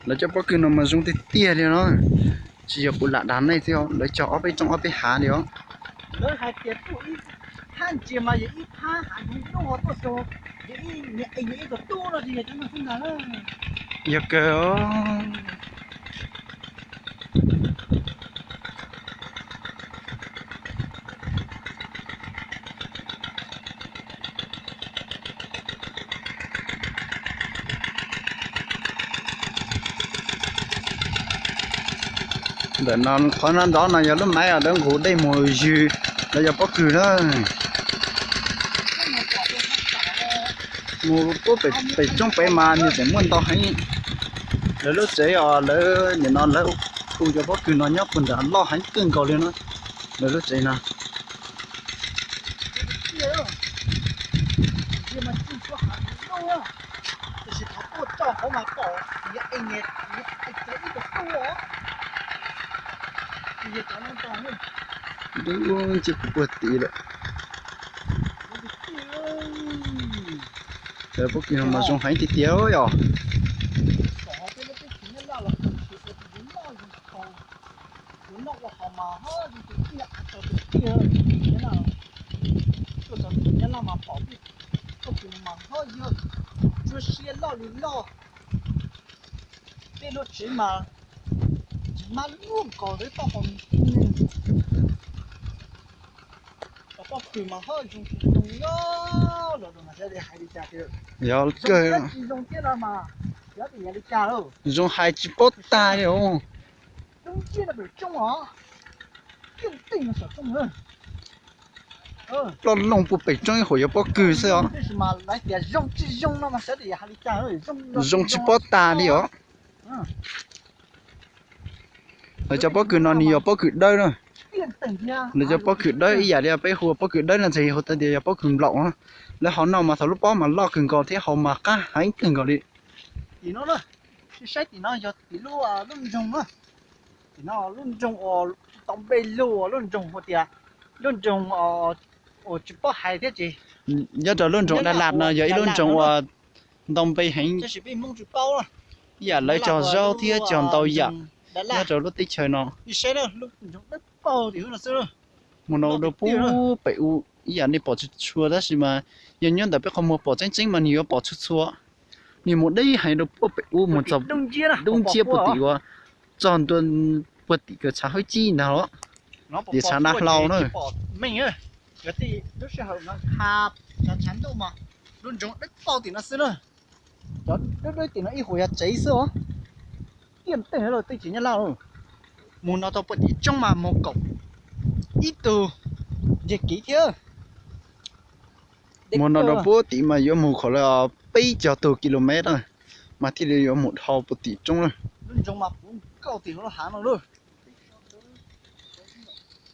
Lawv cov pob kws no mas zoo tiag tiag li no, tsis yog kuv lam dag nej thiab, lawv cog ob peb roob ob peb hav li os. Lawv hais tias tuaj ib phab ntsia mas yog ib phab hav zoov dub ho tuaj xyov, yog ib, yog ib tug tub no ces yog cov no xwb ntag na. Yog kawg. Ntawm no qhov no ntov no yog lub maiv uas lawv nqus dej mus zwm lawv cov pob kws na. Mus puag pem roob pem mas nws tseem muaj ntau heev. Lawv lub tsev os, lawv nim no lawv hu cov pob kws no nyob puag nram loj heev kawg nkaus li na, lawv lub tsev no. Dub nciab puag tim lawm. Cov pob kws no mas zoo heev tiag tiag yom. Tuaj txog tim Nyab Laj mas pom tej pob kws mas ho yog tsuag siab loj li loj. Tej lub tsev mas tsis mab luaj nkaus li toj qhov. Cov pob kws mas ho zoo tsis zoo nyob los mas xyov hais li cas tiag. Yog kawg, tsis zoo thiab no mas xyov tias yog li cas lauj. Zoo hais tsis paub tag li os. Coob nciab no pem roob os. Tiaj teej no saum roob. Loj looj puag pem roob ib huam cov pob kws xwb os. Tab sis mas lawv tias zoo tsis zoo no mas xyov tias yog hais li cas. Zoo tsis paub tag li os. Lawv cov pob kws no nws yog pob kws dawb na. Lawv cov pob kws dawb ib yam li peb hu pob kws dawb no ntshe hu tau tias yog pob kws nplaum na. Lawv hauv no mas thaum lub pob mas loj kawg nkaus thiab hauv mas qab heev kawg nkaus li. Tim no, saib tim no yog tim lub, lub nroog na. Tim no lub nroog uas tau npe lug ua lub nroog hu tias lub nroog uas tsis paub hais thiab ces nyob rau lub nroog Dab Laj no yog ib lub nroog uas ntau npe heev. Ib yam lawv cog zaub thiab cog ntau yam nyob rau lub teb chaws no. Mus no rau puag pem u ib yam nej pom txhua txhua tab sis mas yog nyob ntawm peb qhov muag pom tseeb tseeb mas nws yuav pom txhua txhua. Nws mus deb heev rau puag pem u mus txog dub nciab puag tim uas txog ntua puag tim kawg tshav hawb cib ntag los tias tshav na hlau na. Lub sij hawm no tshav ntuj mas lub nroog dawb paug tim no xwb na. Cov dawb dawb tim no ib huam yog tsev xwb os. Tiaj teej lawm tej tsev Nyab Laj. Mus no tau puag tim roob mas mus kaum ib tug nce kiv thiab. Mus no rau puag tim mas yuav mus khaum li peb caug tug kilomev na, mas thiaj li yuav mus dhau puag tim roob na. Lub nroog mas puv nkaus tim lub hav no lauj.